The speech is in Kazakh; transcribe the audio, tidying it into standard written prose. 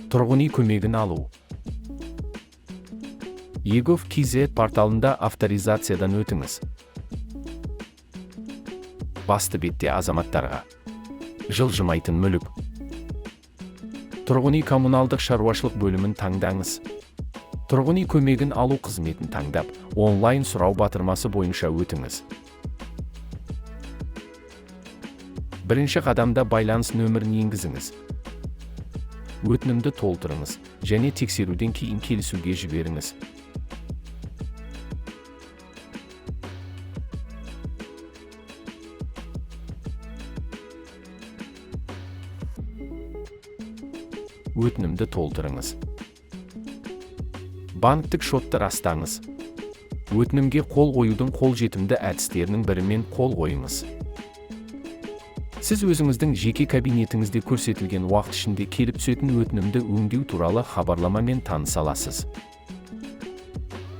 Тұрғын үй көмегін алу. eGov kz порталында авторизациядан өтіңіз. Басты бетте «Азаматтарға», «Жылжымайтын мүлік», «Тұрғын үй коммуналдық шаруашылық» бөлімін таңдаңыз. Тұрғын үй көмегін алу қызметін таңдап, «Онлайн сұрау» батырмасы бойынша өтіңіз. Бірінші қадамда байланыс нөмірін енгізіңіз. Өтінімді толтырыңыз және тексеруден кейін келісуге жіберіңіз. Өтінімді толтырыңыз. Банктік шотты растаңыз. Өтінімге қол қоюдың қолжетімді әдістерінің бірімен қол қойыңыз. Сіз өзіңіздің жеке кабинетіңізде көрсетілген уақыт ішінде келіп түсетін өтінімді өңдеу туралы хабарламамен таныса аласыз.